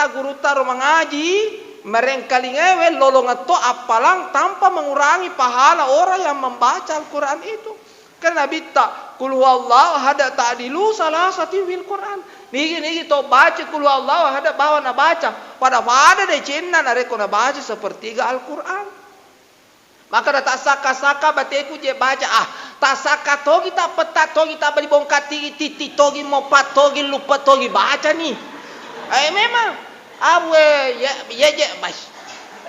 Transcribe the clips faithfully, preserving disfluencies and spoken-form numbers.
gurutta ro mangaji, merengkalingae we lolongetto appalang tanpa mengurangi pahala orang yang membaca Al-Quran itu. Kan Nabitta, "Qul huwallahu ahad ta'dilu salasati fil Quran." Nigi-nigi to baca "Qul huwallahu ahad" bawa nabaca, pada-pada decenna narekko nabaca sepertiga Al-Quran. Maka da tassakka-sakka bateku je baca, ah, tassakka togi, tappetta togi, tabbali bongka tigi, titti togi, moppa togi, luppa togi, baca ni. Eh, memang. Awe, ya, ya je, bas.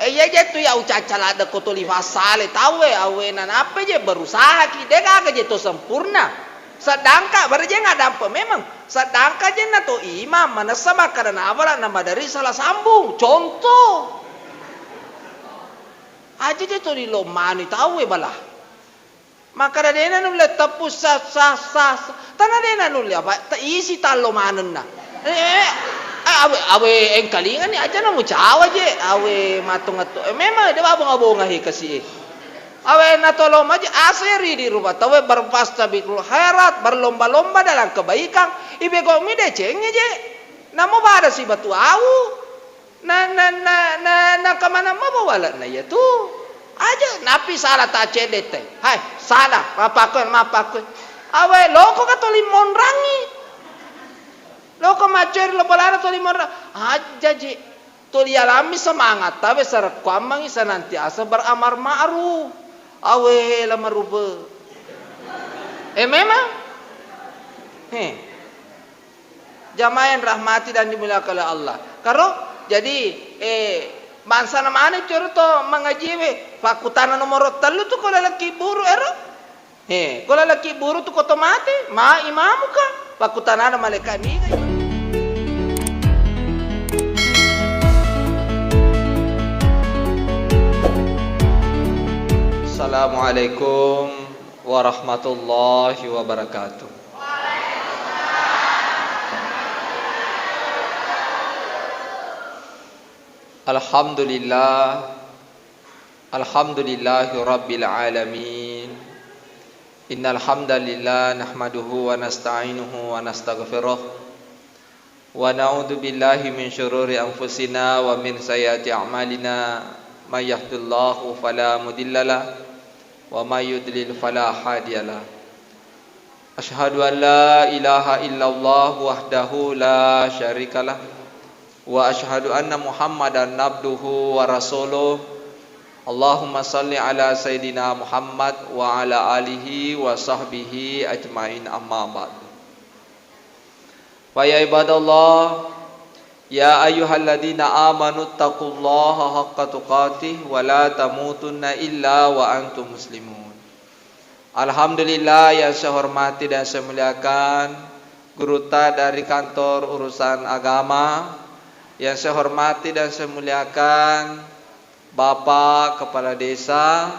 Eh, ya je tu ya ucaca ladde ko toli fassale, tawe, awe, nanape je berusaha ki, de gaga je to sempurna. Sedangkan, bare je ngadampe memang. Sedangkan je na to imam, manessa makkada nabala, na madari salah sambung. Contoh. Aja je tuli lo manu tauwe bala. Makkada dena nulle teppu sa, sa, sa, sa. Tana dena nulle apa? Ta isi tallo manenna. Eh, eh, awe, awe engkalingani aja na mucawa je. Awe matung atto. Eh, memang de babong-abonga he kasi e. Awe na tolo maje aseri di rupa tawe berfastabiqul khairat, berlomba-lomba dalam kebaikan. Ibe kok mi deceng je. Namo pada si batu awu. Na, na, na, na, na kemana mabo walana iya tu? Aja, napi salah ta cedde te. Hai, salah, mapakkoe, mapakkoe. Awe, loko ka toli monrangi. Loko maceri lo balana toli monrang. Aja ji. Toli alami semangat, tabe sarekkuammengi senantiasa beramar ma'ruf. Awe, la marupe. Eh, memang? Heh. Jamaah yang rahmati dan dimuliakan oleh Allah. Karo, jadi, eh, bangsana maneng coro to mangajiwe, fakkutana nomoro tellu tu ko lalaki buru ero. Eh, ko lalaki buru tu ko to mate, ma imamuka, fakkutanana malaikat niga. Assalamualaikum warahmatullahi wabarakatuh. Alhamdulillah. Alhamdulillahi rabbil alamin. Innal hamdalillah nahmaduhu wa nasta'inuhu wa nastaghfiruh. Wa na'udzu billahi min syururi anfusina wa min sayyiati a'malina. May yahdillahu fala mudhillalah wa may yudlil fala hadiyalah. Asyhadu an la ilaha illallah wahdahu la syarikalah, wa asyhadu anna Muhammadan abduhu wa rasuluh. Allahumma salli ala sayyidina Muhammad wa ala alihi wa sahbihi ajmain, amma ba'du. Fa ya ibadallah, ya ayyuhalladzina amanu taqullaha haqqa tuqatih wa la tamutunna illa wa antum muslimun. Alhamdulillah, yang saya hormati dan saya muliakan, gurutta dari kantor urusan agama, yang saya hormati dan saya muliakan, Bapak Kepala Desa,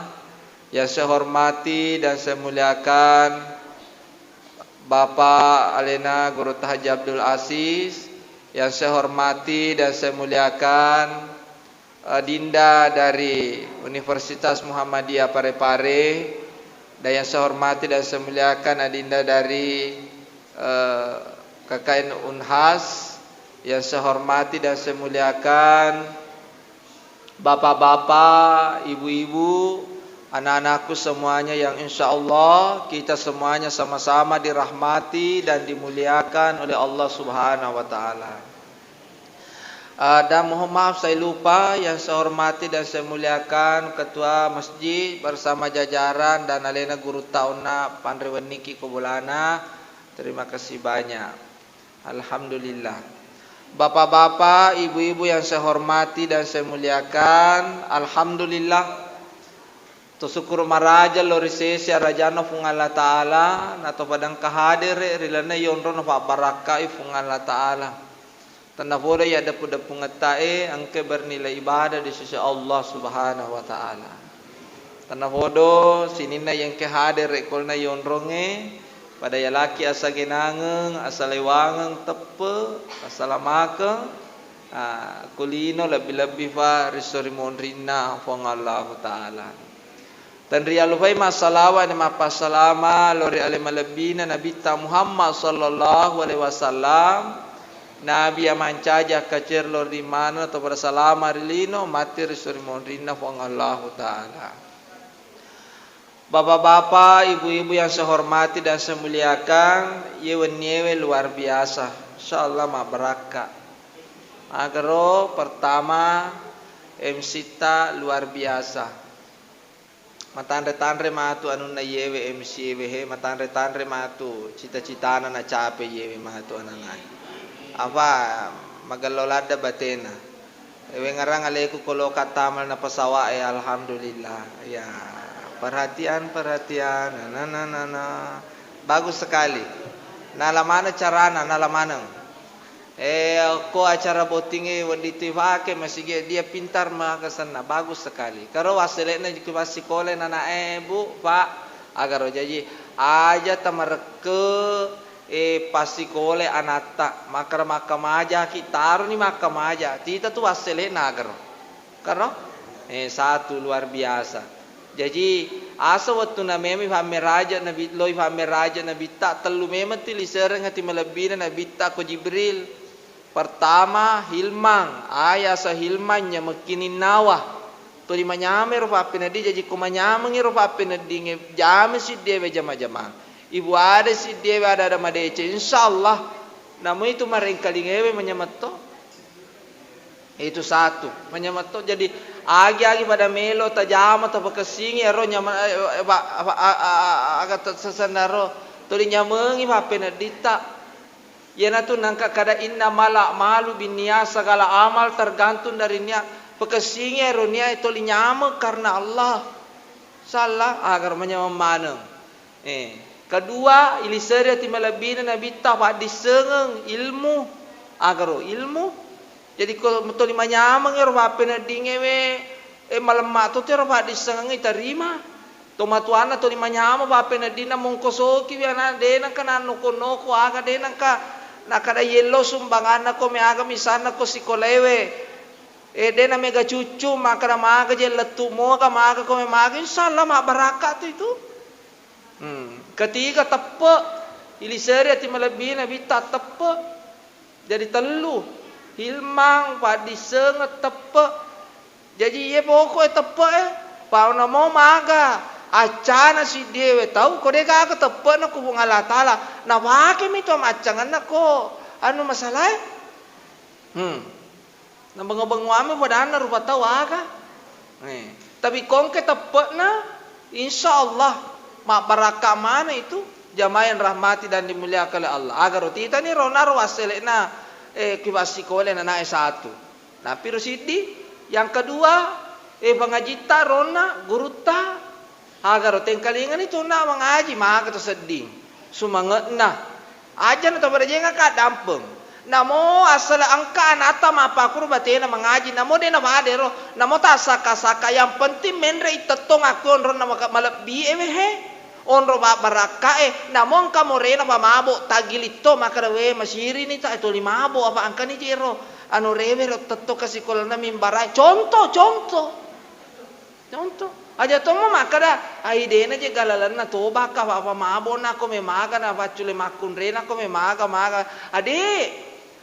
yang saya hormati dan saya muliakan, Bapak alena Gurutta Haji Abdul Aziz, yang saya hormati dan saya muliakan, Adinda dari Universitas Muhammadiyah Parepare, dan yang saya hormati dan saya muliakan Adinda dari, eh, K K N Unhas, yang saya hormati dan saya muliakan Bapak-bapak, ibu-ibu, anak-anakku semuanya yang insya Allah kita semuanya sama-sama dirahmati dan dimuliakan oleh Allah Subhanahu wa Ta'ala. Ah, dan mohon maaf saya lupa, yang saya hormati dan saya muliakan Ketua Masjid bersama jajaran dan alena gurutta onna panre wenniki ko bolana. Terima kasih banyak. Alhamdulillah. Bapak-bapak, ibu-ibu yang saya hormati dan saya muliakan, alhamdulillah. To sukkuru maraja lo ri sese arajanna Puang Allah Ta'ala, na to padangka hadere ri lalenna yonrona fabbarakkai Puang Allah Ta'ala. Tennapodo iya deppu-deppungettae engka bernilai ibadah di sisi Allah Subhanahu wa Ta'ala. Tennapodo sininna yengke hadere ko lalenna yonrongnge, pada yalaki asagenangeng, asalewangeng, teppe, asalamakeng, ah, kulino lebbi-lebbi fa riso ri monrinna Puang Allahu Ta'ala. Tenrialufai massalawa na mappassalama lao ri ale malebbina Nabitta Muhammad sallallahu alaihi wasallam, Nabi iya mancaji akkacerlo ri maneng atau pada salama ri lino, matti ri suri monrinna Puang Allahu Ta'ala. Bapak-bapak, ibu-ibu yang saya hormati dan saya muliakan, iye wenniewe luar biasa. Insyaallah mabbarakka. Magaro pertama, M C ta luar biasa. Matanre-tanre matu anunna iyewe M C ewe he, matanre-tanre matu cita-citana nacape iyewe matu ananae. Apa magello ladde batena. Ewe ngarang aleku koloka tamal na pesawat e, alhamdulillah. Ya, perhatian, perhatian, na, na, na, na. Bagus sekali. Nala maneng carana, nala maneng. Eh, ko acara bottingnge wedding tu ifake, masigi dia pintar maka senna, bagus sekali. Karo wassele'na juku passikole nanae, Bu, Pak, agaro jaji aja tamarekke, eh, passikole anatta, makkara makkamajaki, taroni makkamaja, tita tu wassele'na agaro. Karo? Eh, satu luar biasa. Jaji, asa wettunna memang ifammeraja Nabi, lo ifammeraja Nabitta, tellu memang tu lisereng ati malebbina Nabitta ko Jibril. Pertama, hilmang, aya asa hilmang nyamekkininnawa. Tuli manyameng ro fappenedding, jaji ko manyamengngi ro fappeneddingnge, jame siddiewe jama-jamang. Ibu ada siddiewe ada-ada madeceng, insyaallah. Namo itu marengkalingewe manyametto. Itu satu, manyametto. Jadi, agi-agi pada melo tajama, tapakessingi, ero nyama-, eh, eh, ba-, apa, a-, a-, a-, aga te-, sesennaro, tuli nyamengi pappenedditta. Iyanatu nangka kada innamal a'malu binniyat, segala amal tergantung dari niat. Pakessingi ero niat tuli nyameng karena Allah. Salla, agaro manyameng maneng. Eh, kedua, iliseri ati malebbina Nabitta, paddissengeng ilmu, agaro ilmu. Jadi, ko tuli manyameng ero pappeneddingngewe, eh, malemma to tero paddissengengnge tarima. Tomatuanna tuli manyameng pappeneddinna mongkosokiwi ana, de nengka nannoko-noko aga, de nengka nakada yello sumbanganna ko meaga misalna ko sikolaewe. Eh, de namega cuccu, makkada maga je lettu moga, maga ko memaga, insyaallah mabbarakka tu itu. Hmm. Ketiga, teppe. Iliseri ati malebbi Nabitta teppe. Jadi tellu, hilmang, paddissengeng, teppe. Jaji iye pokok e teppe e, pa namo maga accana siddiewe tau, ko de gaga teppe'na ku Puang Allah Taala, napakemi to maccangenna ko anu masalae. Hmm. Nabengo-bengoami padanna rupa tau aga. Eh, tapi kongke teppe'na, insya Allah mabbarakka maneng itu jamaah yang rahmati dan dimuliakan oleh Allah. Agaro titani rona ro wassele'na, eh, ki passikole nanae satu. Napiro siddi, yang kedua, eh, pangajitta ronna gurutta. Agaro tengkalingani tonna mangaji, maga to sedding sumange'na. Aja na to barajengaka dampeng. Namo asala engka anatta mappakkuro batena mangaji, namo de nafade ro, namo tassaka-saka, yang penting menre i tettong akko onronna maka-, malebbi ewe he. Onro babbarakka e, namo engka morena pa mabo, tagilitto makkada we masirini ta toli mabo, apa engkani je ro anu rewe ro tetto ka sikolana mimbarae. Contoh, contoh. Contoh, aja tommo makkada, "Ai, dena je galalenna tobakka, apa, apa mabona ko memaga na faccule makkunrena ko memaga, maga." Ade,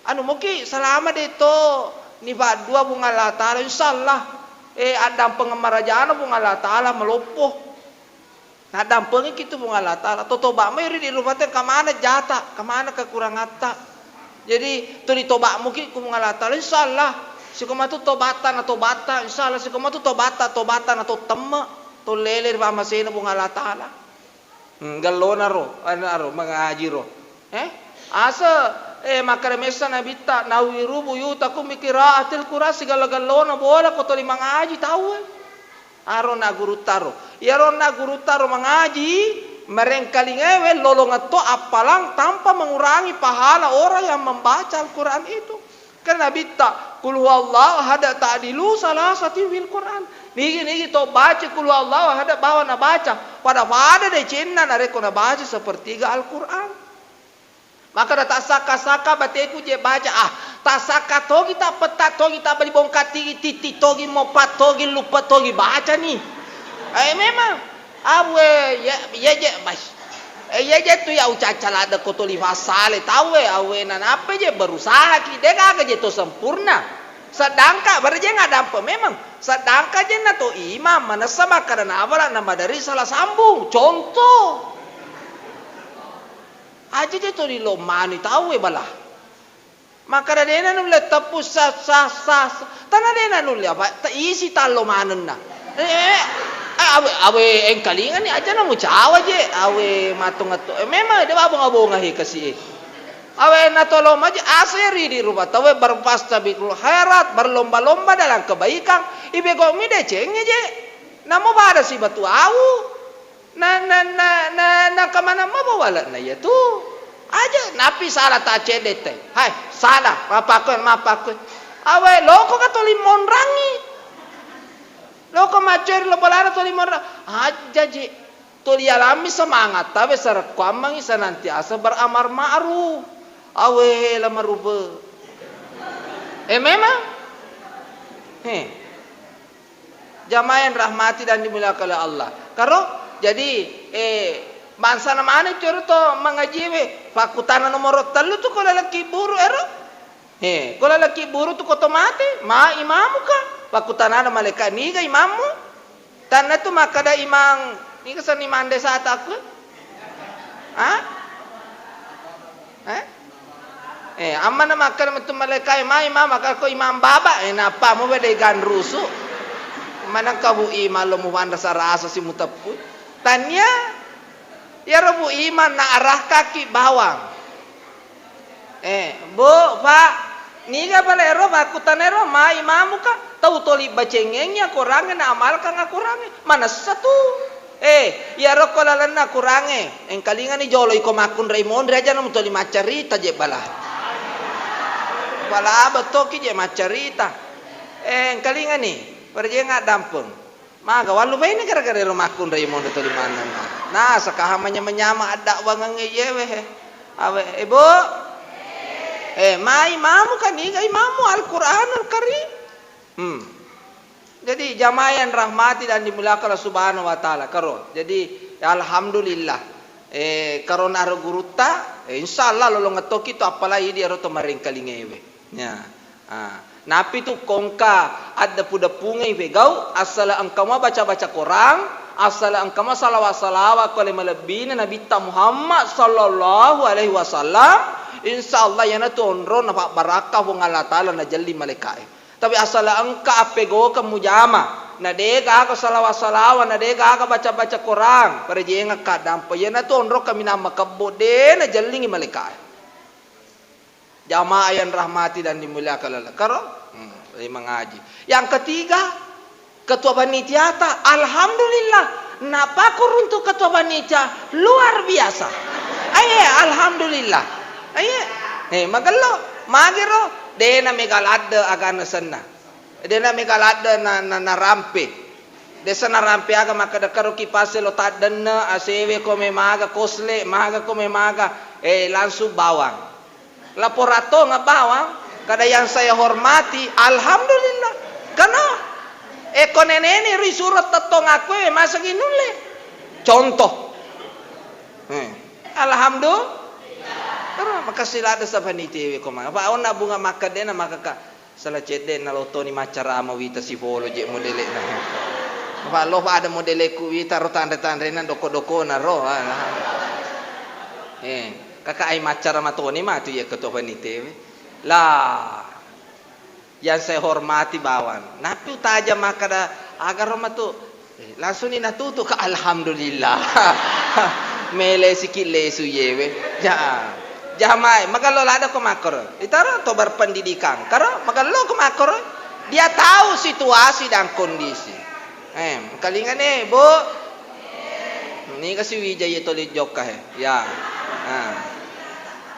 anu moki salama de to ni paddua Puang Allah Taala, insyaallah, eh, addampengeng marajana Puang Allah Taala maloppo. Naddampengiki tu Puang Allah Taala. To toba mai ri di rupa te kamana jata, kamana kekurangatta. Jadi, tuli toba'muki ku Puang Allah Taala, insyaallah. Sikomatu tobatta na tobatta, insyaallah. Sikomatu tobatta, tobatta na to temme, to lele ri pammasena Puang Allah Taala. Hmm, gellona ro, anu ro, mangaji ro. Eh? Asa, eh, makkeda messa Nabitta, "Nawwiru buyutakum bi qiraatil Qur'an," sigella-gellona bola ko tuli mangaji tau, eh. Aronna gurutta ro. Iyaronna gurutta ro mangaji, marengkalingae we lolongetto appalang tanpa mengurangi pahala orang yang membaca Al-Quran itu. Kan Nabitta, "Qul huwallahu ahad ta'dilu salasatin fil Quran." Nigi-nigi to baca "Qul huwallahu ahad" bawa nabaca, pada-pada decenna narekko nabaca sepertiga Al-Quran. Makkeda, "Tassakka-sakka bateku je baca, ah, tassakka togi, tappetta togi, tabbali bongka tigi, titti togi, moppa togi, luppa togi bacani." Eh, memang. Abu, eh, ye, ye je, bas. Eh, iya je tu ya ucacca ladde ko toli fassale tauwe, awe na nappe je berusaha ki, de gaga je to sempurna. Sedangkan berje ngadampe memang. Sedangkan je na to imam manessa makkada nabala na madari salah sambung. Contoh. Aja je to lilo mani tauwe bala. Makkada dena nulle teppu sa, sa, sa, sa. Tana dena nulle apa? Ta isi tallo manenna. Eh, eh, awe, awe engkalingani aja na mucawa je. Awe matung atto. Eh, memang de babonga-bonga he kasi e. Awe na tolo maji ase ridi rupa tawe berfastabiqul khairat, berlomba-lomba dalam kebaikan. Ibe kok mi deceng je. Namo pada si batu awu. Na, na, na, na, na kemana mabo walana iya tu? Aja napi salah ta cedde te. Hai, salah, mapakko, mapakko. Awe, loko ka toli monrangi. Loko maceri lo bolana toli monrang. Aja ji. Toli alami semangat, tabe sarekkuammengi senantiasa beramar ma'ruf. Awe, la marube. Eh, memang? He. Jamaah yang rahmati dan dimuliakan oleh Allah. Karo, jadi, eh, bangsana maneng coro to mangajiwe, fakkutana nomoro tellu tu ko laleng kibburu ero. Eh, ko laleng kibburu tu ko to mate, ma imamuka? Fakkutanana malaika, niga imammu? Tanna tu makkada imang, niga senni mande sataku? Ha? Eh? Eh, ammana makkeda metu malaikae, "Mai, ma, makkeda ko imam baba." Eh, nappa mu bede ganrusu. Manengka Bu Iman lo muwanrasa-rasa si muteppu. Tania, iyaro Bu Iman na arahkaki bawang. Eh, Bu, Pak, niga pale ero makkutanero, "Ma imamuka?" Tau toli bacengengi akorangnge na amalkang akorangnge. Manessa tu. Eh, iyaro ko lalenna akorangnge, engkalingani jolo iko makkunrai monri aja na mutoli maccarita je bala. Bala abettoki je maccarita. Eh, engkalingani, perjeng addampeng. Maga wallu baine gara-gara ero makkunrai monri toli manenna. Nah, sakaha manyama-nyama addawangengnge iyewe he. Awe, eh, Bu? Eh, mai imamu kan niga imamu Al-Quranul Karim. Hmm. Jadi jamaah yang rahmati dan dimuliakan Allah Subhanahu wa Ta'ala, karo. Jadi, ya, alhamdulillah. Eh, karo naro gurutta, eh, insya Allah lolong toki tu, apalagi di ero to marengkalingewe. Ya. Ah, napi tu kongka addepu-depungei pegau, assala engka mua baca-baca Quran, assala engka mua salawa-salawa ko ale malebbina Nabitta Muhammad sallallahu alaihi wasallam, insya Allah iyanatu onrong napabbarakka Puang Allah Ta'ala najelli malaika'e. Tapi assala engka appegokeng mujama, na de gaga salawa-salawa, na de gaga baca-baca Quran, parejengekka dampa, iyanatu onrong kaminang makebbo de najellingi malaika'e. Jamaah yang rahmati dan dimuliakan Allah. Karo? Hmm, lagi mengaji. Yang ketiga, ketua panitiata, alhamdulillah, napakko runtu ketua panitia luar biasa. Aye, alhamdulillah. Aye, eh, magello, magero, dena mega ladde agana senna. Dena mega ladde na, na, narampe. Desa narampe aga makkeda karo kipasse lo taddenne, asewe ko memaga, kosle, maga ko memaga, eh, langsung bawang. Laporan tonga bawang, kada yang saya hormati, alhamdulillah. Karena, eh, ko neneni risuro tettong aku, eh, masa ginulle. Contoh. Eh, alhamdulillah. Karena makasih ladde sapanitiawe ko ma. Apa onna bunga makkeda na maka ka Sala cedde nalotoni maccarama wita sifolo je modele'na. Apa lo pada modele'ku wita ro tanre-tanrena doko-dokona ro. Eh, kaka ai maccara matoni matu iya ketua panitiawe. Lah, yang saya hormati bawang. Napi utaja makkeda aga ro matu Eh, langsung ni natutu ka, alhamdulillah. Mele siki lesu yewe. Ja. Jamai, magello ladde ko makkoro. Itaro to berpendidikan. Karo magello ko makkoro. Dia tahu situasi dan kondisi. Eh, kalingane, Bu. Niga si wija ye toli jokka he. Ya. Ah.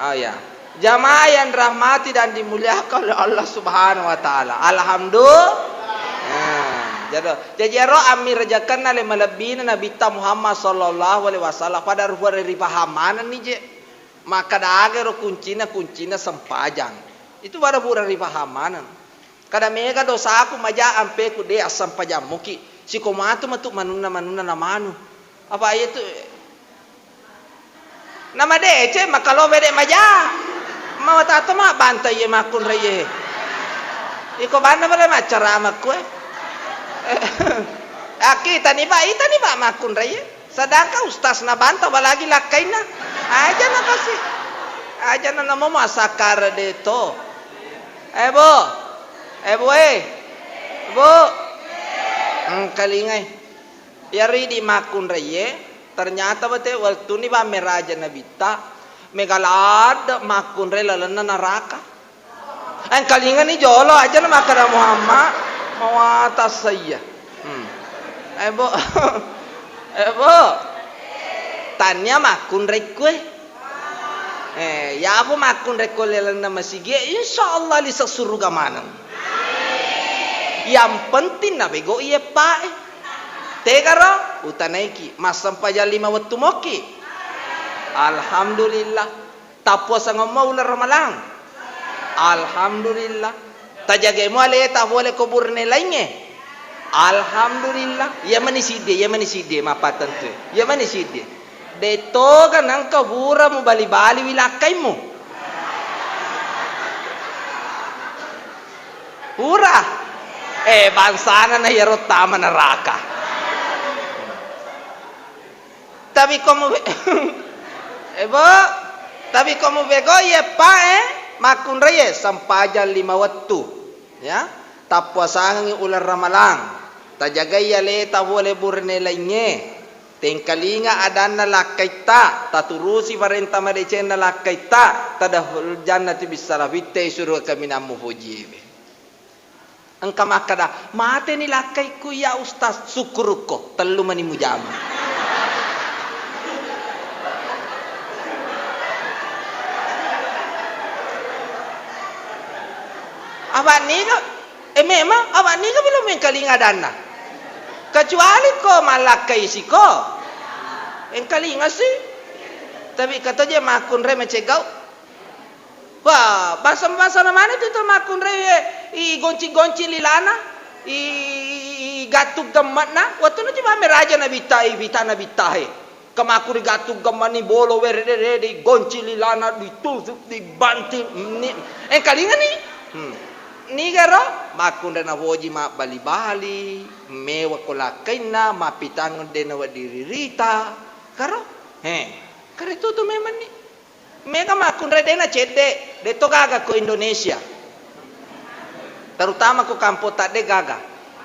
Oh ya. Jamaah yang dirahmati dan dimuliakan oleh Allah Subhanahu wa Ta'ala. Alhamdulillah. Nah, jadi, jadi ero ammi rejekenna le malebbina Nabitta Muhammad sallallahu alaihi wasallam pada rupa ripahamanenni je. Maka dage ro kuncina, kuncina sempajang. Itu pada pura ripahamaneng. Kada mega dosaku maja ampeku de assempajammuki. Siko matu matu manunna-manunna namanu. Apa iya tu Namadeceng, makalobe de' maja. Mawatato mabbanta iye makkunraiye. Iko banna bale maccarama kue. Akkitani, Pak, itani, Pak, makkunraiye. Sedangkan ustaz nabanta, apalagi lakkainna. Aja na pasti. Aja na namo masakkara de' to. Eh, Bu. Eh, Bu, eh. Bu. Engkalingai. Iyaro idi makkunraiye, ternyata bate wettuni bammeraja Nabitta, mega ladde makkunrai lalenna naraka. Engkalingani jolo aja na makkeda Muhammad, mawatassa iya. Hmm. Eh, Bu. Eh, Bu. Tania makkunrai kue. Eh, yapo makkunrai ko lalenna masigie, insya Allah lise suruga maneng. Yang penting nabegoi eppae. Tegaro, utanaiki, massempajang lima wettu moki. Alhamdulillah. Tappuasangeng mo uleng ramalang. Alhamdulillah. Tajagaimo aleta pole ko burne laingnge. Alhamdulillah. Iya mani sidde, iya mani sidde, mappatentu. Iya mani sidde. Detoga nangka pura mubali-baliwi lakkaimmu. Pura. Eh, bangsana na iyaro tama neraka. Tapi ko mu-, eh, Bo, tapi ko mubegoi eppae, makkunraie sempajang lima wettu, ya. Tappuasangengngi uleng ramalang, tajagai aleta pole burne laingnge, tengkalinga adanna lakkaitta, taturusi parenta madecenna lakkaitta, tadahul jannati bissalafitte suruga kaminang mupojiwe. Engka makkeda, "Mateni lakkaikku iya Ustaz, sukkurukko, tellu mani mujama." Apa niga? Eh, memang apa niga belum mengkalinga adanna? Kecuali ko mallakkai siko. Engkalinga si. Tapi katoje makkunrai macegau. Wah, bangsa-bangsana maneng tu to makkunrai, eh, i gonci-gonci lilana, i, i, i gattung gemme'na, wettunna tu mammeraja Nabitta, i bita Nabitta, eh. Kemakkuri gattung gemme'ni bolo were de, de, de, gonci lilana, ditusuk, dibanting, ni, engkalingani. Hmm. Nigaro makkunrai nafoji mabbali-bali, mewa ko lakkainna, mappitang de nawedding ririta. Karo? He, kare tutu memang ni. Mega makkunrai de nacedde, de to gaga ko Indonesia. Terutama ko kampong tadde gaga.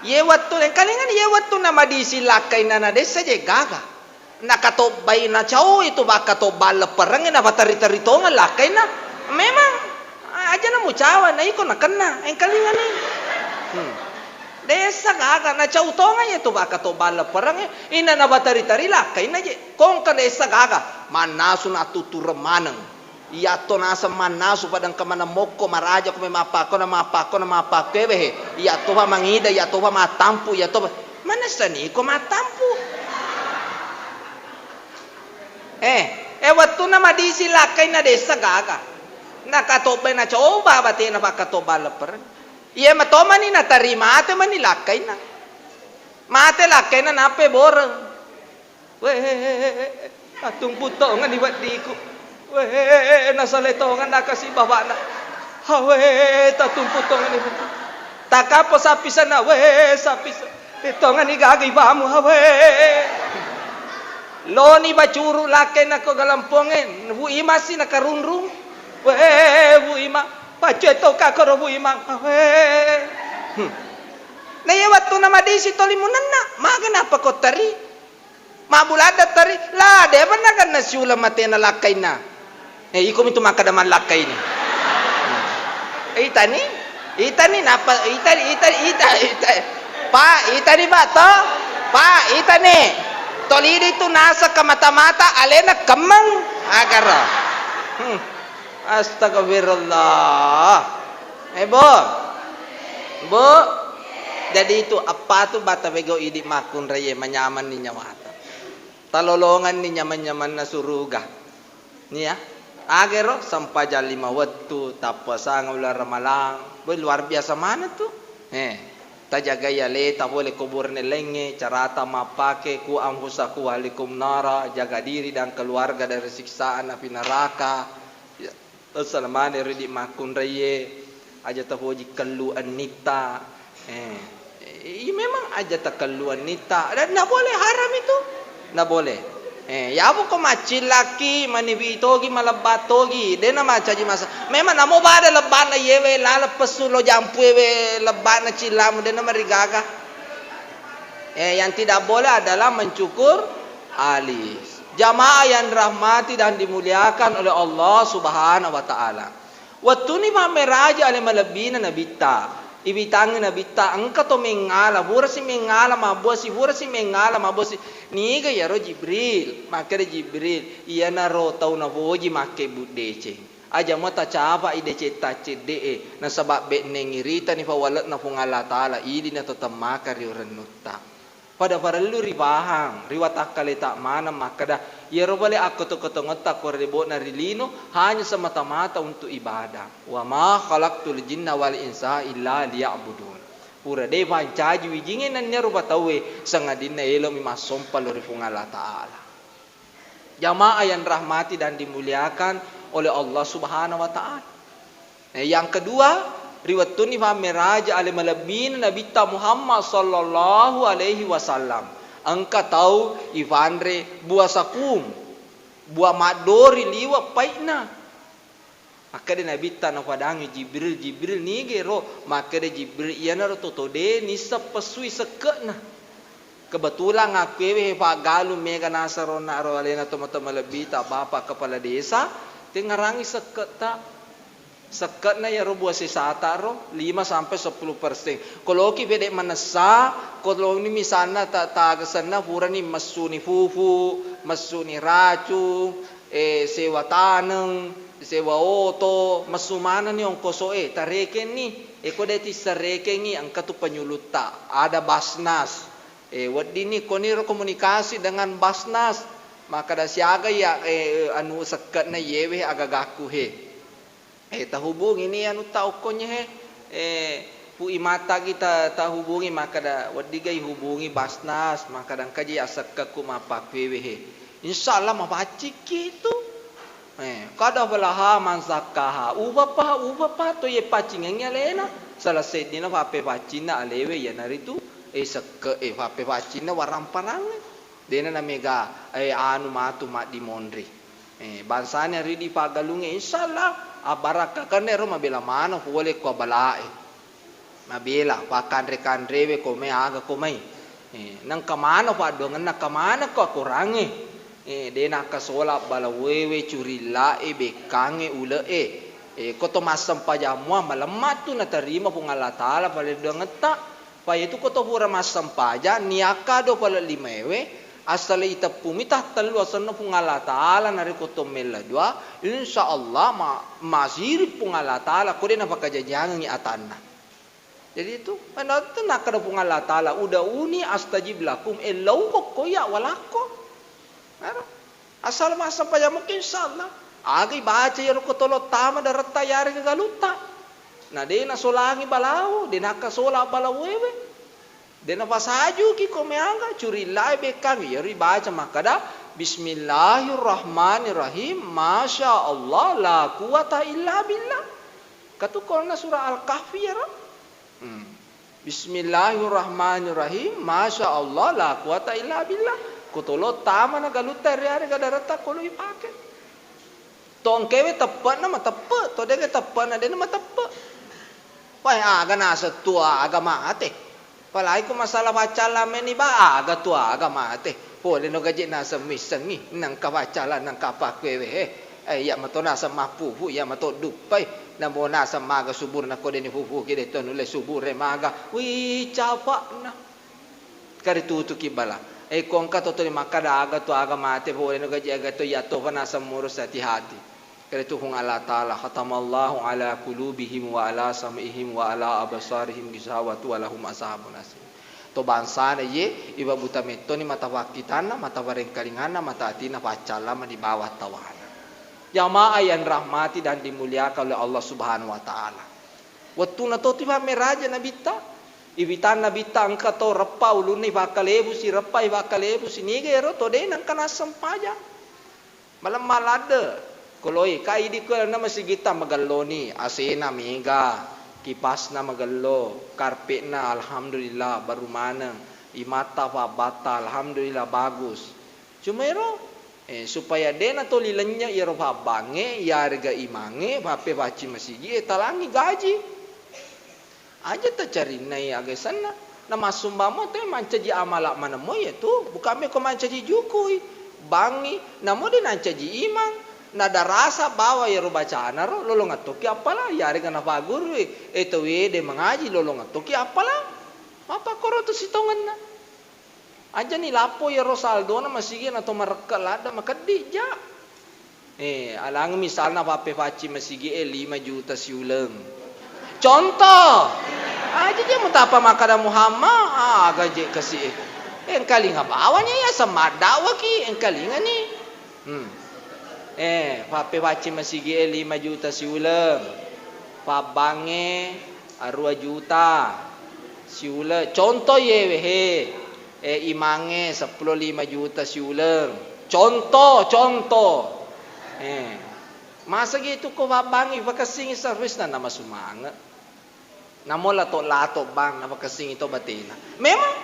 Ye wettu, engkalingani ye wettu na madisi lakkainna na dessa je gaga. Nakatobbai nacau itu bakkatobba leppereng na batari-tari tongeng lakkainna. Memang aja na mucawa na iko nakenna, engkalingani. Hmm. Dessa gaga, nacau tonga iya tu bakkatobba leppereng, inna nabatari-tari lakkainna je. Kongka dessa gaga, mannasu natuttureng maneng. Iyatto naseng mannasu pada engka maneng mokko maraja ko mai mappakkona mappakkona mappakko ewe he. Iyattofa mangida, iyattofa mattampu, iyattofa manessani ko mattampu. Eh, eh wettunna madisi lakkainna dessa gaga. Nakatobbai nacoba batena pakkatobba leppereng. Iya matomani natarima ate mani lakkainna. Mate lakkainna nappa boreng. Weh, tatumpu tongeng ni weddiku. Weh, nasale tongeng nakasi bapakna. Hawe, tatumpu tongeng ni weddiku. Takappo sappisenna, weh, sappisen. Eh, tongeng ni gaga ibamu, hawe. Loni bacuru lakkainna ko galamponge, Bu Imang si nakarunrung. Weh, Bu Imang, paccoe to ka koro Bu Imang. Weh. Hmm. Na iya wettunna madisi toli munenna, maga nappa ko teri. Mabbuladde teri, la, de pernah kan nasiuleng matena lakkainna. Eh, iko mitu makkeda mallakkaini. Itani, itani, napa, itani, itani, ita, ita. Pak, itani, Pak, to? Pak, itani. Tolidi tu naseng ke mata-mata, alena kemmeng. Agaro. Hmm. Astagfirullah. Eh, Bu. Bu. Jadi itu apa tu bata bego idi makkunraie manyamanni nyawata. Talolonganni nyaman-nyamanna suruga. Nia, agero sempajang lima wettu, tappuasang uleng ramalang. Woi, luar biasa maneng tu. Eh. Tajagai aleta pole ko burane laingnge, carata mappake, "Ku anfusakum wa ahlikum nara", jaga diri dan keluarga dari siksaan api neraka. Ya, assalamualaikum ri di makkunraie, aja tapoji kellu ennitta. Eh, iya memang aja takellu ennitta. Dan na boleh, haram itu. Na boleh. Eh, ya apa ko maccillaki, maniwi togi, malebba togi, de na mancaji masa. Memang namo bada lebbana yewe, laleng pessu lo jampu ewe lebbana cillamu, de na marigaga. Eh, yang tidak boleh adalah mencukur alis. Jamaah yang dirahmati dan dimuliakan oleh Allah Subhanahu wa Ta'ala. Wettuni mammeraja ale malebbina Nabitta, ibitangngi Nabitta, engka to mengngala, purasi mengngala mabbuasi, purasi mengngala mabbuasi. Niga iyaro Jibril? Makkeda Jibril, iyanaro tau napoji makkebbu deceng. Aja mo tacapai decetta cedde'e, nasaba bennengngi ritani pawale'na Puang Allah Ta'ala, idina to temmaka ri orennutta. Pada parellu ripahang, ri watakkaleta maneng makkeda, iyaro bale akkoto-kotongetta ko ri lebo'na ri lino hanya semata-mata untuk ibadah. "Wa ma khalaqtul jinna wal insa illa liya'budun." Pura de pancaji wijingnge nennia rupa tauwe, sangadinna elo'mi massompa lao ri Puang Allah Ta'ala. Jamaah yang dirahmati dan dimuliakan oleh Allah Subhanahu wa Ta'ala. Eh, yang kedua, ri wettunni fammeraja ale malebbina Nabitta Muhammad sallallahu alaihi wasallam, engka tau ifanre bua sakum, bua maddori liwe' pai'na. Makkeda Nabitta napadangi Jibril, "Jibril, niga ero?" Makkeda Jibril, "Iyanaro toto de nisseng pessui sekke'na." Kebetulan akkuewe he paggalung mega naseng ro na ro alena tomatoa malebbita, Bapak Kepala Desa, tengngarangi sekke'ta. Sekke'na iyaro bua sesata ro, lima sampai sepuluh persen. Ko loki pede manessa, ko loni misalna ta-, tagesenna purani messuni fufu, messuni racung, eh, sewa taneng, sewa oto, messu manenni ongkoso'e, tarekenni. E, ko de tisserekengngi, engka tu penyulutta, ada Basnas. Eh, weddinni koniro komunikasi dengan Basnas. Makkeda siaga iya, eh, anu sekke'na iyewe agagakku he. Eh, tahubungi ni anutta okkonye he. Eh, pu imattagi ta-, tahubungi makkeda, "Weddiga ihubungi Basnas, makkeda engkaji asekkekku mappakkuewe he." Insya Allah mapaccikki tu. Eh, kada falaha man zakkaha. Upappa, upappa to ye paccingengngi alena. Salah seddina fappepaccinna alewe iyanaritu, eh, sekke, eh, fappepaccinna waramparangnge. Dena namega, eh, anu matu maddimonri. Eh, bangsana ridi paggalungnge, insya Allah, abbarakkakenna ero mabela maneng pole ko abalae. Mabela, pakkanre-kanrewe ko mai aga ko mai. Eh, nengka maneng paddoangenna, engka maneng ko akorangnge. Eh, de nakkasola balawewe, curillae, bekkangnge, ule'e. Eh, ko to massempajang mua malemma tu natarima Puang Allah Ta'ala paleddoangetta. Pa iyatu ko to pura massempajang, niakka do pale limaewe, assalai teppumi tahtellu asenna Puang Allah Ta'ala, narekko to mella dua, insya Allah ma-, masiri Puang Allah Ta'ala, ko de napakajajiangengngi atanna. Jadi itu, anu tu nakkeda Puang Allah Ta'ala, "Ud'uni astajib lakum", e, lauko ko iya walakko. Ero. Asal massempajang mukki, insya Allah. Aga ibaca iyaro ko tolo tama daretta yarega galutta. Na de nasolangi balawo, de nakkasola balawoewe. De napasajuki ko meanga, curillae bekkangnge. Iyaro ibaca makkeda, "Bismillahirrahmanirrahim. Masya Allah, la quwata illa billah." Katukkonna surah Al-Kahfi iyaro. Hmm. Bismillahirrahmanirrahim. Masya Allah, la quwata illa billah. Ko tolo tama na galutta ri yarega daretta ko lo ipake. Tongkewe teppe'na mateppe', to dege teppe'na dena mateppe'. Wah, aga naseng tu aga mate. Apalagi ko masalah paccallameni ba, aga tu aga mate. Pole no gaji naseng missengngi, nengka paccallang, nengka pakkuewe, eh. Eh, iya mato naseng mappupu, iya mato duppai. Namo naseng maga suburna ko deni pupuki de to nulle subure maga. Wi, capa'na. Kari tutuki bala. Eh, ko engka to tuli makkada aga tu aga mate, pole no gaji aga to, iya tofa naseng murus hati-hati. Kari tu Puang Allah Ta'ala, "Khatamallahu ala qulubihim wa ala sam'ihim wa ala absarihim ghishawatu wa lahum azabun azim." To bangsana ye, iba buta mettoni mata pakkitanna, mata parengkalinganna, mata atina paccallama di bawah tawana. Jamaah yang dirahmati dan dimuliakan oleh Allah Subhanahu wa Ta'ala. Wettuna to tiba meraja Nabitta, Iwitanna bitta engka to reppa ulunna ifakkalebusi, reppa ifakkalebusi, niga ero to de nengka nassempajang. Malemma ladde, koloi, ka idi ko lalenna masigitta magelloni, asena mega, kipasna magello, karpetna alhamdulillah baru maneng, imatta fabbatta alhamdulillah bagus. Cuma ero, eh, supaya de natoli lennye iyaro fabbangnge, iyarega imangnge, fappefaccing masigi e, talangi gaji. Aja tacarinnai aga senna. Namassumbang mo te mancaji amala maneng mo iyatu, bukan meko mancaji jukui, bangngi, namo de nancaji imang, nadarasa bawa iyaro bacana ro, lolongeng tokki appala, iyarega nafagurui, e tauwe de mangaji lolongeng tokki appala. Mappakkoro tu sitongenna. Ajani lappo iyaro saldona masigi na to marekke ladde makeddi ja. Eh, alang misalna pappefaccing masigi e lima juta siuleng. Contoh. Aja je mutapa makkada Muhammad, ah, aga je kasi e. Eh, engkalinga bawanya ya semadda waki, engkalinga ni. Hmm. Eh, pappefaccing masigi e lima juta siuleng. Pabbangnge arua juta siuleng. Contoh yewe he. Eh, imangnge seppulo lima juta siuleng. Contoh, contoh. Eh. Masagi tu ko pabbangngi fakessingi servisna nama sumange. Namo lato-lato bang, nafakessingi to batena. Memang.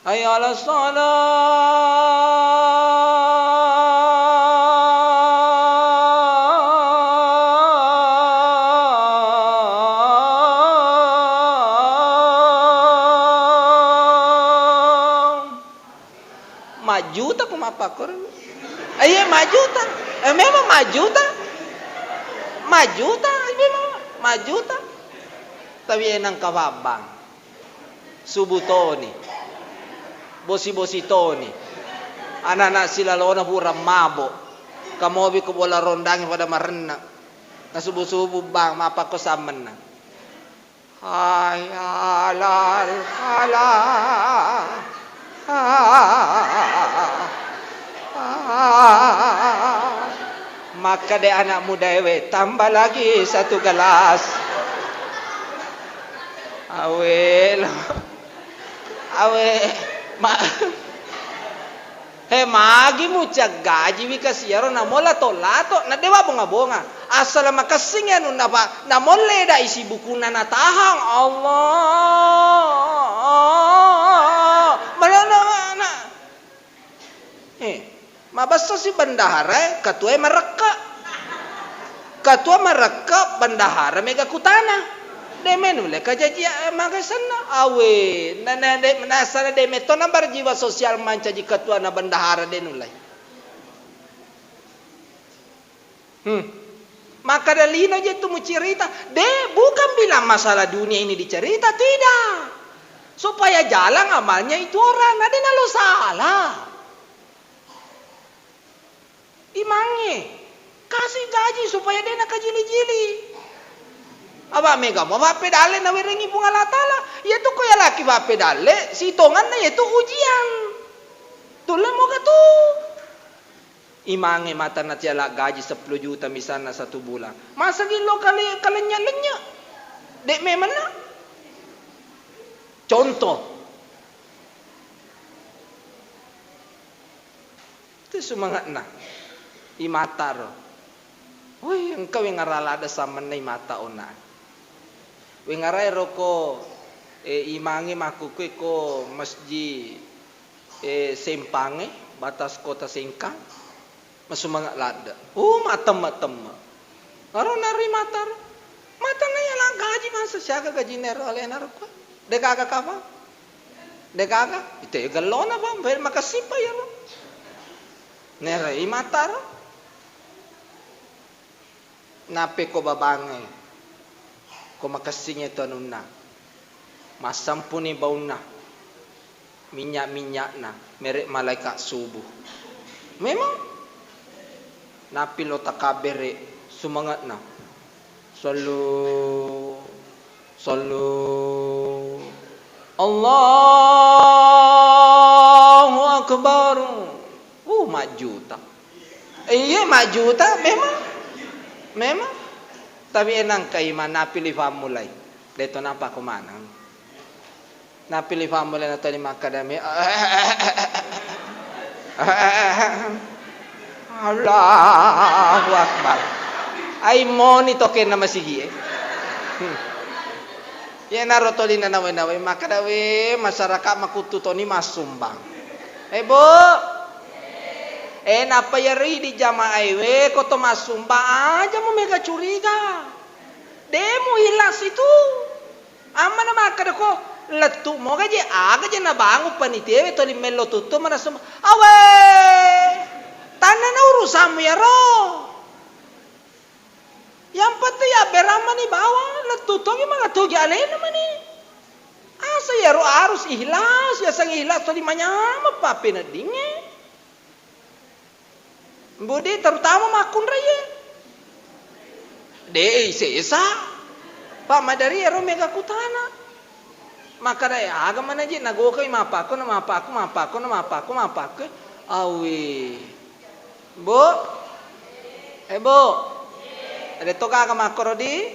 Hayya 'alas shalah. Majjuta ko mappakkoro. Eh, iya, majjuta. Eh, memang majjuta. Majjuta, memang majjuta. Tapi enang kafabbang. Subu toni. Bosi-bosi toni. Anak-anak silalona pura mabo. Kamobi ko bola rondangi pada marenna. Nasubu-subu bang, mappakko sammenna. Hayya 'alal falah. Makkeda anak muda ewe, tambah lagi satu gelas. Awe lo. Awe, ma-, he, magi mucaggajiwi kasi iyaro namo lato-lato, na dewa bonga-bonga. Asala makessing anunna, Pak, namolle da isi bukunna natahang. Allah. Mana, mana, mana. Eh, mabessosi bendahara, eh, ketua marekke. Ketua marekke, bendahara mega kutana. De menulle kajaji, eh, magasenna. Awe, na, na, de, nasana de metto na berjiwa sosial mancaji ketua na bendahara de nulle. Hmm. Makkeda lino je tu mucerita. De, bukan bilang masalah dunia ini dicerita, tidak. Supaya jalan amalnya itu orang, na de nalo salah. Imangnge, kasi gaji supaya de nakajili-jili. Apa mega mo pappedalle nawerengi Puang Allah Taala. Iya tu ko yalaki pappedalle, sitonganna iya tu ujian. Tulle moga tu. Imangnge mata natiala gaji seppulo juta misalna satu bulan. Masagi lo kale-, kalennye-lennye. De memenna. Contoh. Tu sumange'na. Imata ro. Woi, engka wengara ladde sammenna imata ona. Wengara ero ko, eh, imangnge makkukue ko masjid, eh, Sempangnge, batas kota Sengkang. Masumange ladde. Oh, mattemme-temme. Aro naro imata ro. Mata na yala gaji masa siaga gajinna ero alena ro kua. De gaga kapa? De gaga? Ite gellona pa, makessing pa iyaro. Nere imata ro. Nape ko babangnge, ko makessingnge tu anunna, massampuni baunna, minyak-minyakna, mere' malaikat subuh. Memang, napi lo takabbere, sumange'na. Sallu, sallu, Allahu Akbar. Uh, majjuta. Iya, majjuta memang. Memang. Tapi enang kai manapi li fammulai. Deto napa ko maneng. Napili fammulenna toni makkadami, Allahu Akbar. Ai moni tokenna masigie. Hmm. Iyanaro toli nanawe-nawe makkada, we, masyarakat makuttu toni massumbang. Eh, Bu. Eh, nappa iyaro idi jamaah e, we, ko to massumbang aja mu mega curiga. De mu ikhlas itu. Amma na makkada ko, lettu moga je, aga je nabangung panitiawe toli mello tuttu manassumbang. Awe, tanna na urusammu iyaro. Yang penting yabberang mani bawang, lettu togi mangatogi alena mani. Asa iyaro harus ikhlas, yaseng ikhlas toli manyameng pappeneddingnge. Budi terutama makkunraie. De sesa. Pak madari ero mega kutana. Makkada aga manaji nagokai mapakko na mapakko mapakko na mapakko mapakko. Awi. Bu? Eh, Bu? Ada to gaga makkoro di?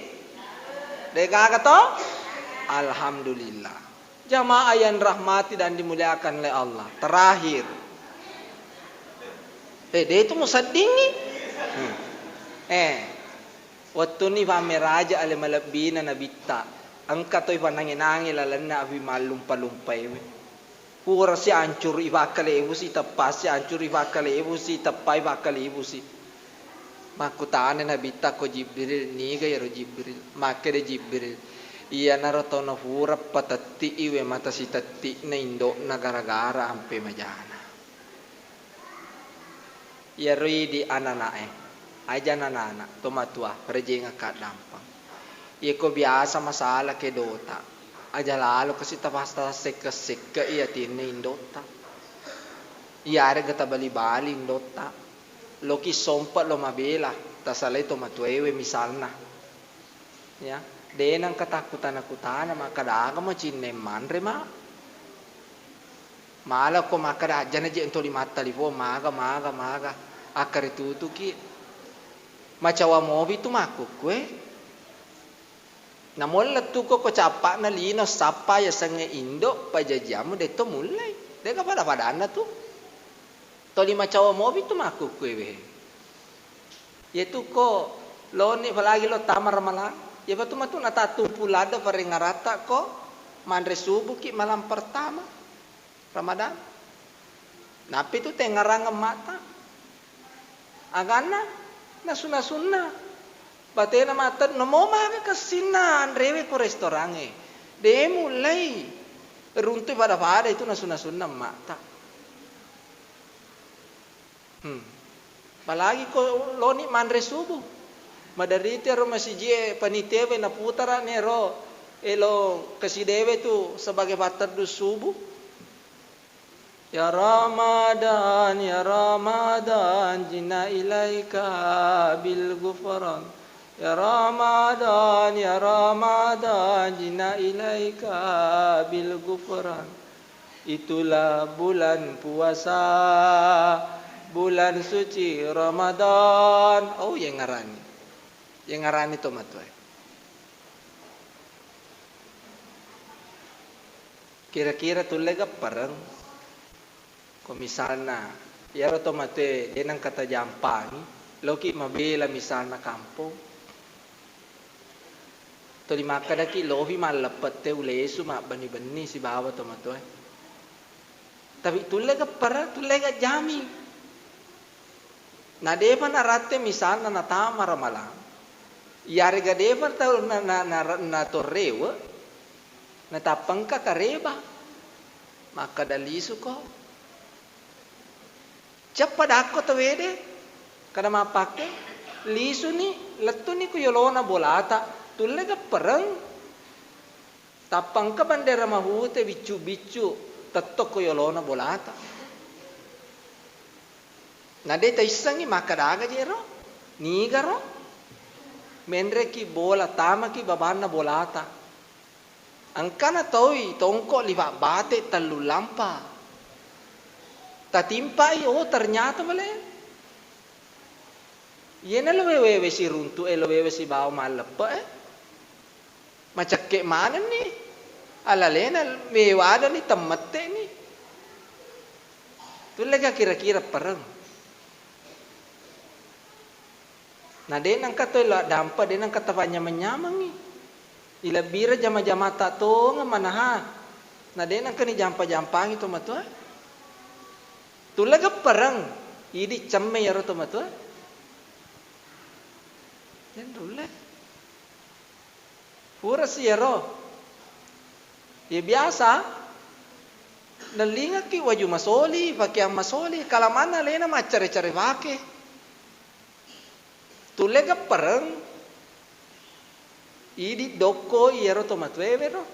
De gaga to? Alhamdulillah. Jamaah yang rahmati dan dimuliakan oleh Allah. Terakhir. Eh, de itu museddingi. Hmm. Eh, wettuni fammeraja ale malebbina nabitta. Engka toi fanange-nange lalenna afi mallumpa-lumpaewe. Purasi ancuru ifakkalebusi, teppasi ancuru ifakkalebusi, teppai fakkalebusi. Makkutana Nabitta ko Jibril, niga iyaro Jibril? Makkeda Jibril, iyanaro tau nafura patetti'i we mata sitetti'na indo'na gara-gara ampe majana. Iyaro idi anana'e, aja nanana, tomatua, rejengekka dampeng. Iyako biasa masala kedota, aja lalo kasi tafasta sekka-sekka i atinna indotta. Iyarega tabali-bali indotta. Loki sompe lo mabela, tasalai tomatuaewe misalna. Ya, de nengka takkutana-kutana makkada aga macinne manre ma. Mala ko makkada ajjana je entoli mattalifo maga maga maga. Akkari tutuki. Macawa mopi tu makkukkue. Namolle tu ko ko cappa'na lino sappa yasengnge indo pajajiammu de to mullei. De ka pada-padanna tu. Toli macawa mopi tu makkukkue we. Yetu ko loni falagi lo tama ramalang. Yepatu matu natattumpu ladde farengaratta ko manre subuki malam pertama Ramadan. Nappi tu tengarang emma'ta. Aganna nasu-nasunna. Batena maten namo maga kessinna anrewe ko restorangnge. De mullei runtu pada-pada itu nasu-nasunna emma'ta. Hmm. Apalagi ko loni manre subuh. Maderri tu ero masijie panitia we naputara ni ero elo kasidewe tu sebagai patteddu subuh. Ya Ramadan, ya Ramadan, jina ilaika bil ghufran. Ya Ramadan, ya Ramadan, jina ilaika bil ghufran. Itulah bulan puasa, bulan suci Ramadan. Oh, yengarani. Yengarani to matoe. Kira-kira tulle gappareng? Ko misalna, iyaro tomatoe de nengka tajampangi, loki mabela misalna kampong. Tuli makkadaki lofi malleppe te ulesu mabbenni-benni sibawa tomatoe. Tapi tulle gappara, tulle gajjami. Na defa naratte misalna natama ramalang. Iyarega defa tau na, na, na, natorrewe, natappengka kareba. Makkada lisuko. Ceppa dakko tawede, kada mappakke, lisuni, lettuni ku yolona bolata, tulle gappereng. Tappa engka bandera mahute biccu-biccu tetto ko yolona bolata. Na de taissengngi makkadaga jero, nigaro, menreki bola, tamaki babanna bolata. Engkana toi tongko liwa bate tellu lampa. Tatimpai, oh, ternyata bale. Iyena lo wewe siruntu e, lo wewe sibawa malleppe e. Macekke manenni. Alalena mewadani temmette'ni. Tullega kira-kira pereng. Na de nengka to elo addampa, de nengka tapanyameng-nyamengngi. Ilebbira jama-jamata tongeng manaha. Na de nengka ni jampa-jampangi to matoa. Tullega pereng, idi cemme iyaro to matoa. Jan rulle. Purasi iyaro. Ye biasa, nellingekki waju masoli, pakeang masoli, kalamanna alena maccare-care fake. Tulle geppereng, idi dokko iyaro tomatoewe ro.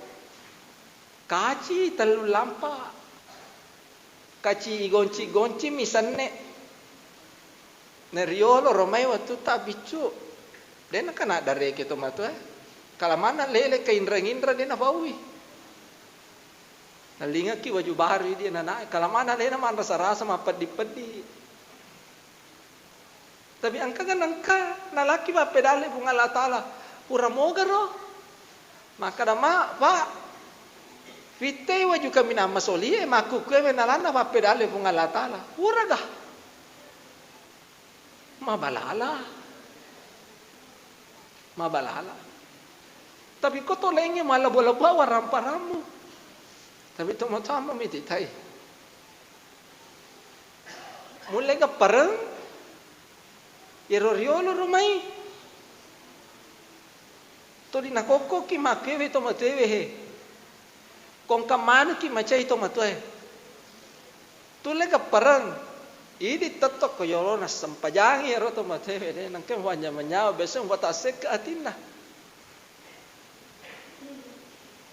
Kaci tellu lampa. Kaci igonci-gonci mi senne. Nariolo romai wettu tabbiccu. De nakana dareke tomatoe. Kalamanna lele kainreng-inreng de napaui. Nalingekki waju baru idi ananae. Kalamanna lena manrasa-rasa mappeddi-peddi. Tapi engka kan engka nalaki pappedalle Puang Allah Taala. Pura mogaro. Makkeda ma, Pak, fittei waju kaminang masolie, makkukkue menalanna pappedalle Puang Allah Taala. Pura dah. Mabalala. Mabalala. Tapi ko tolengnge malebbu-lebbu waramparammu. Tapi tomatoammu mititai. Mulle geppareng, iyaro riolo ro mai. Tuli nakokkoki makkewe tomatoewe he. Kongka manukki macai tomatoe. Tulle geppareng. Idi tetto ko yolona sempajangi iyaro tomatoewe de. Nengka wanyama-nyama biasa watassekka atinna.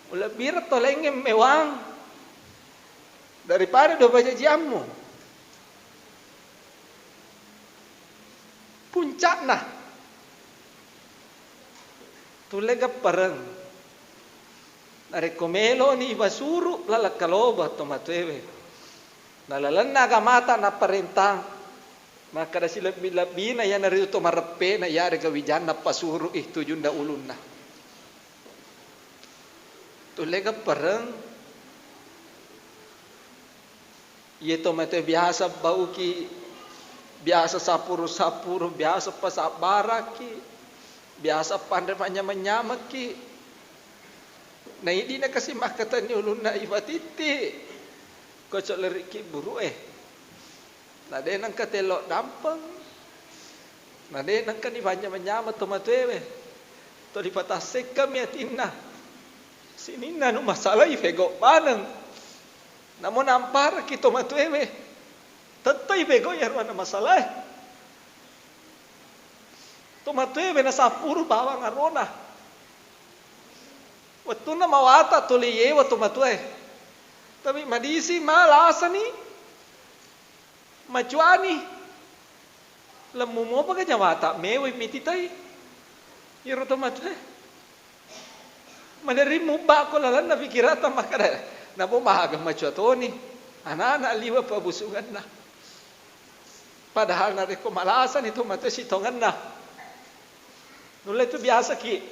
Ulebbireng tolengnge mewang daripada dua pajajiammu. Puncakna, tulle geppareng. Narekko meloni ipasuru laleng kaloba tomatoewe. Nalalenna agamata napparentang, makkeda silebbi-lebbina iyanaritu to mareppena iyarega wijanna pasuru'i tujunna ulunna. Tulle geppareng. Iye tomatoe biasa bauki, biasa sapuru-sapuru, biasa pasabbaraki, biasa panre manyameng-nyamekki. Na idi nakasi makkatenni ulunna ipatitti. Kocok lerikki buru'e. Na de nengka tello dampeng. Na de nengka ni panyama-nyama tomatoewe. To dipatassekkami atinna. Sininna nu masalai fego maneng. Namo namparaki tomatoewe. Tettai fego iyaro ana masalae. Tomatoewe nasappuru bawang arona. Wettunna mawata tuli yewa tomatoe. Tapi madisi malasani, macuani. Lemmu mopa ka jawata mewai mititai. Iyaro tomatoe. Maderri mubba ko lalenna pikirata makkeda, nabo maga macua toni. Anak-anak liwa pabusungenna. Padahal narekko malasani tomatoe sitongenna. Nulle tu biasaki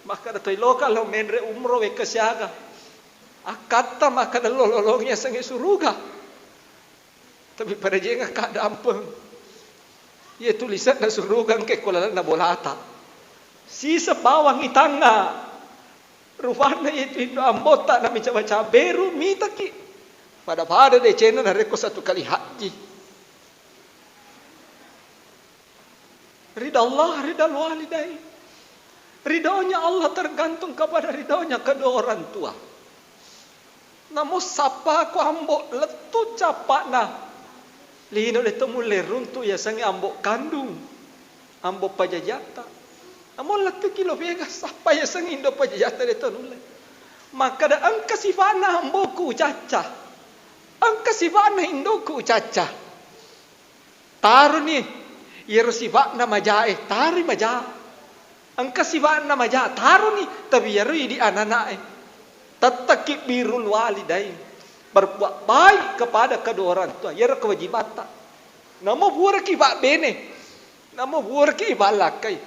makkeda toi loka lo menre umroh wekka siaga. Akkatta makkeda lo lolongi yasengnge suruga. Tapi pada jengakka dampeng. Iya tulisanna suruga engka ko lalenna bolata. Siseng bawang itangnga. Rupanna itu indo ambotta namica-maca beru mitaki. Pada-pada decenna narekko satu kali haji. Ridha Allah, ridha walidain. Ridhonya Allah tergantung kepada ridhonya kedua orang tua. Namo sappa ko ambo lettu cappa'na. Lino de to mulle runtu yasengnge ambo kandung, ambo pajajatta. Namo lettuki lo fega sappa yasengnge indo pajajatta de to nulle. Makkeda engka sifa'na amboku ucacca. Engka sifa'na indoku ucacca. Taroni iyaro sifa'na majae, taroi maja. Engka sifa'na maja, taroni, tapi iyaro idi anana'e. Tettakki birrul walidain. Berbuat baik kepada kedua orang tua, iyaro kewajibatta. Namo puraki pabbene, namo puraki pallakkai.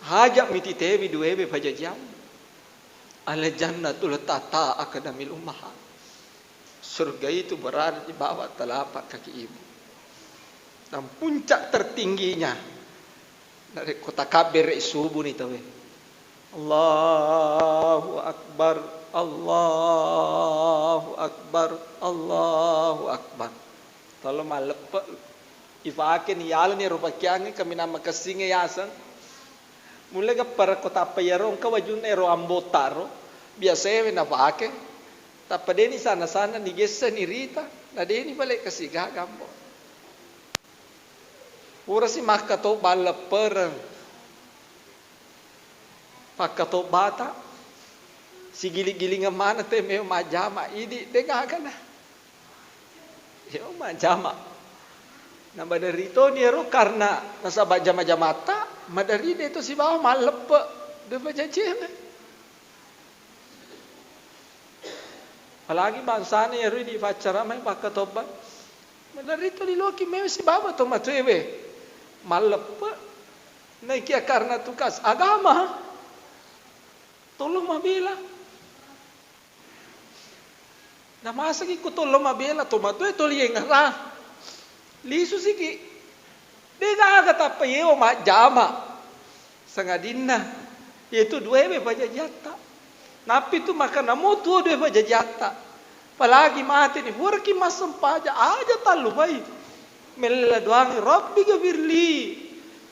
Haja mititewi duewe pajajiang. Al-jannatul tata akadamil ummahat. Surga itu berada di bawah telapak kaki ibu. Dan puncak tertingginya, narekko takabbere subuh ni tauwe, Allahu Akbar, Allahu Akbar, Allahu Akbar. Tolo malleppe, ifake ni yalani ro pakeangnge kaminang makessingnge yaseng. Mulle gappa rekko tappa iyaro engka wajunna ero ambotta ro, biasae we nafake. Tappa deni sana-sana nigessa ni rita, na deni bale kasigaga ambo. Purasi makkatobba leppereng. Pakkatobbata, sigili-gilingeng maneng te meo majjama, idi de gagana. Yo majjama. Na maderri toni ero karena nasaba jama-jamatta, maderri de to sibawa malleppe de pajajiangnge. Apalagi bangsana iyaro idi faccaramai pakkatobba. Maderri to liloki mewe sibawa to matuewe. Malleppe. Naikia karena tugas agama. Tolong mabela. Namasaki ko tolong mabela to matoe toli engara. Lisu siki. De gaga tappa yewa majjama. Sangadinna, iyatu duewe pajajiatta. Nappi tu makanamo tuo due pajajiatta. Apalagi mate ni, furaki massempaja, aja tallupai. Mella doangi, Rabbi gafirli,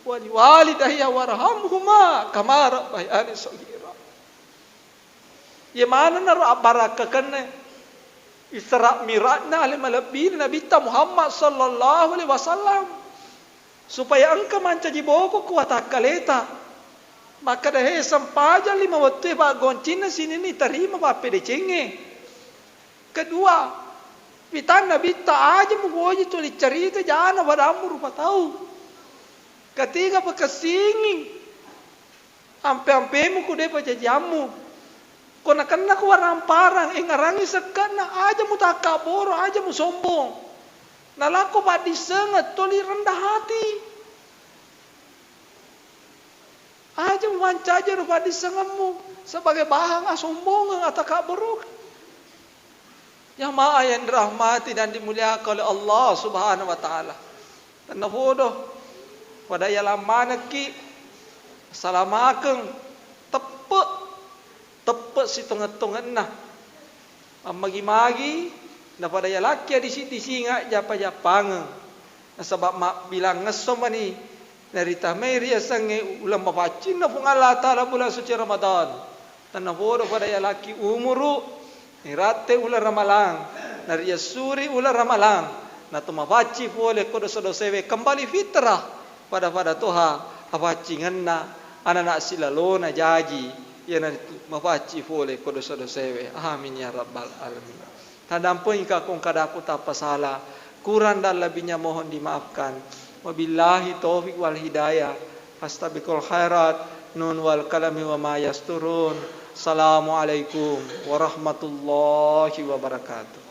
wali walidayya warhamhuma, kama rabbayani shaghira. Iye manenna ro abbarakkakenna Isra Mi'rajna ale malebbina Nabitta Muhammad sallallahu alaihi wasallam, supaya engka mancaji boko ku watakkaleta. Makkeda, he, sempajang lima wettue paggoncinna sininni tarima pappedecengnge. Kedua, witanna Nabitta aja muboji tuli carita jana wadammu rupa tau. Ketiga, pakessingi ampe-ampemu ku de pajajiammu. Ko nakenna ku waramparang, engarangi sekke'na, aja mutakkabboro, aja musombong. Nalakko paddissengeng toli rendah hati. Aja mumancaji ro paddissengemmu sebagai bahan asombongeng, atakabborokeng. Jamaah yang dirahmati dan dimuliakan oleh Allah Subhanahu wa Ta'ala. Tennapodo, pada yalang manekki, salamakeng, teppe, teppe sitongeng-tongenna. Mammagi-magi, napada yalakki adisi-disinga jappa-jappangeng. Nasaba mabbilang esso mani naritamai riasengnge uleng mapaccinna Puang Allah Ta'ala bulan suci Ramadan. Tennapodo pada yalakki umuru, niratte uleng Ramalang, nariassuri uleng Ramalang, nato mapacci pole ko dosa-dosaewe kembali fitrah, pada-pada toha apaccingenna anana silalona jaji, iyanaritu mapacci pole ko dosa-dosaewe. Amin ya rabbal alamin. Taddampengika ko engka daku tappasala, kurang dan lebihnya mohon dimaafkan. Wabillahi taufiq wal hidayah. Fastabiqul khairat. Nun wal qalami wa ma yasturun. Assalamualaikum warahmatullahi wabarakatuh.